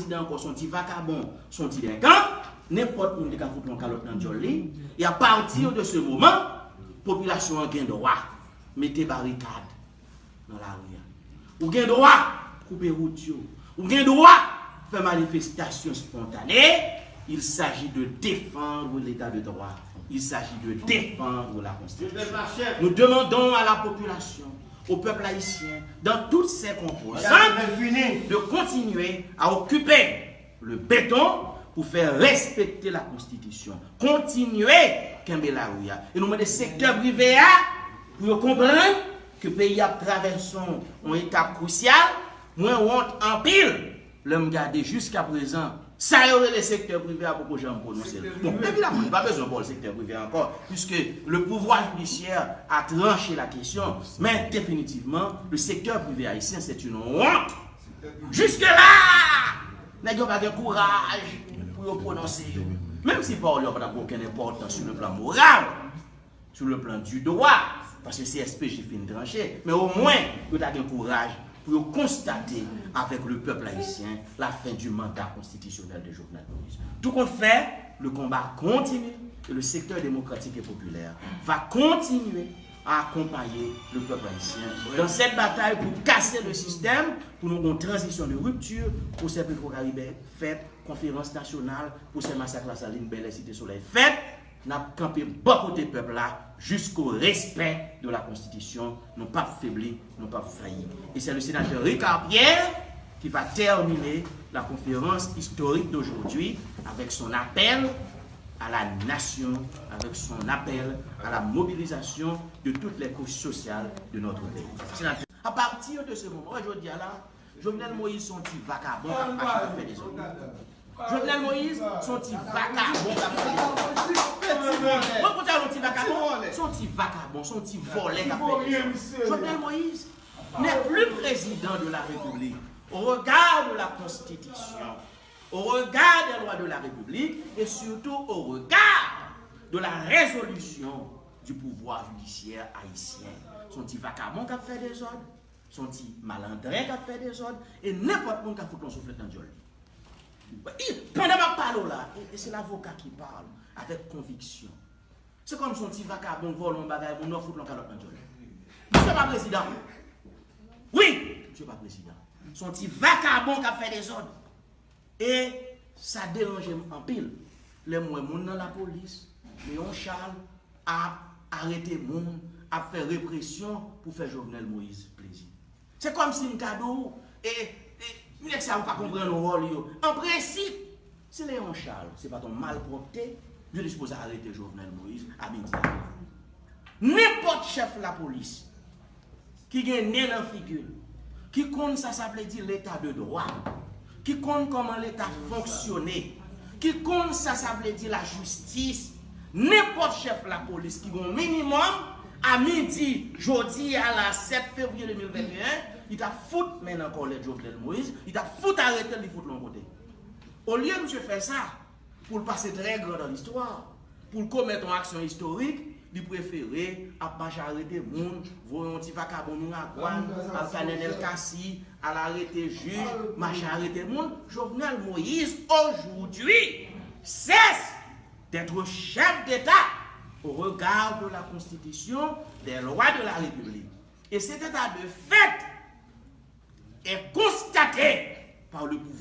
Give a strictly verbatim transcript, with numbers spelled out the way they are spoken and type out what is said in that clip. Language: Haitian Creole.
prezidan ankò, se yon ti vakabon, se yon ti delenkan, nenpòt moun te ka fout yon kalòt nan djòl li. E apati de se moman, popilasyon an gen dwa mete barikad nan lari a. Ou gen dwa koupe wout yo. Ou gen dwa fè manifestasyon spontane. Il s'agit de défendre l'état de droit. Il s'agit de défendre la Constitution. Nous demandons à la population, au peuple haïtien, dans toutes ses composantes, de continuer à occuper le béton pour faire respecter la Constitution. Kontinye kenbe lari a. E nou mande sektè prive a pou yo konprann ke peyi a ap travèse yon etap krisyal. Mwen wont anpil lè m gade jiskaprezan sa yo rele sektè prive a poko janm pwononse l. Bon, evidaman, li pa bezwen ba w sektè prive a ankò, puisque le pouvoir judiciaire a tranché la question, mais définitivement, le secteur privé haïtien, c'est une honte. Jusque-là, nèg yo pa gen kouraj pou yo pwononse yo. Menm si pawòl yo pa t ap gen okenn enpòtans sou le plan moral, sou le plan du droit, paske C S P J fin tranche, men omwen yo ta gen kouraj pou yo konstate avec le peuple haïtien la fin du mandat constitutionnel de Jovenel Moïse. Tout compte fait, le combat continue et le secteur démocratique et populaire va continuer à accompagner le peuple haïtien dans cette bataille pour casser le système, pour nous une transition de rupture, pour ces Petro-Caribé fête, conférence nationale, pour ces massacres La Saline, Bel Air, Cité Soleil fête. N ap kanpe bò kote pèp la jusqu'au respect de la Constitution. Nou p ap febli, nou p ap fayi. Et c'est le sénateur Ricard Pierre qui va terminer la conférence historique d'aujourd'hui avec son appel à la nation, avec son appel à la mobilisation de toutes les couches sociales de notre pays. Sénateur, à partir de ce moment, jodi a la, Jovenel Moïse se yon ti vakabon k ap mache k ap fè dezòd. Jovenel Moïse se yon ti vakabon k ap fè dezòd. Mwen konn sa yon ti vakabon, se yon ti vakabon, se yon ti vòlè k ap fè dezòd. Jovenel Moïse n'est plus président de la République au regard de la Constitution, au regard des lois de la République et surtout au regard de la résolution du pouvoir judiciaire haïtien. Se yon ti vakabon k ap fè dezòd, se yon ti malandren k ap fè dezòd, e nenpòt moun ka fout yon souflèt nan djòl li. Pandan m ap pale w la, e, e se lavoka ki pale avèk konviksyon. Se kòm se yon ti vakabon k vòlè yon bagay moun nan, fout yon kalòt nan djòl li. Misye pa prezidan. Wi, misye pa prezidan. Se yon ti vakabon k ap fè dezòd. E sa deranje m anpil lè m wè moun nan lapolis, Léon Charles, ap arete moun, ap fè represyon pou fè Jovenel Moïse plezi. Se kòmsi m ka di w, e, e, nèg sa yo pa konprann wòl yo. An prensip, si Léon Charles se pa t yon malpwòpte, yo te sipoze arete Jovenel Moïse a midi a. Nenpòt chèf lapolis ki gen nen nan figi l, ki konn sa sa vle di leta de dwa, ki konn kòman leta fonksyone, ki konn sa sa vle di lajistis, nenpòt chèf lapolis ki gen yon minimòm, a midi, jodi a la sèt fevriye de mil venteyen, li t ap fout men nan kòlèt Jovenel Moïse, li t ap fout arete l, li fout l yon kote. Olye misye fè sa, pou l pase très grand dans l'histoire, pou l komèt yon aksyon istorik, li prefere ap mache arete moun, voye yon ti vakabon Miragwàn, al Kanènèl Kasi, al arete jij, mache arete moun. Jovenel Moïse, aujourd'hui, cesse d'être chef d'État au regard de la Constitution, des lois de la République. Et cet état de fait est constaté par le pouvoir.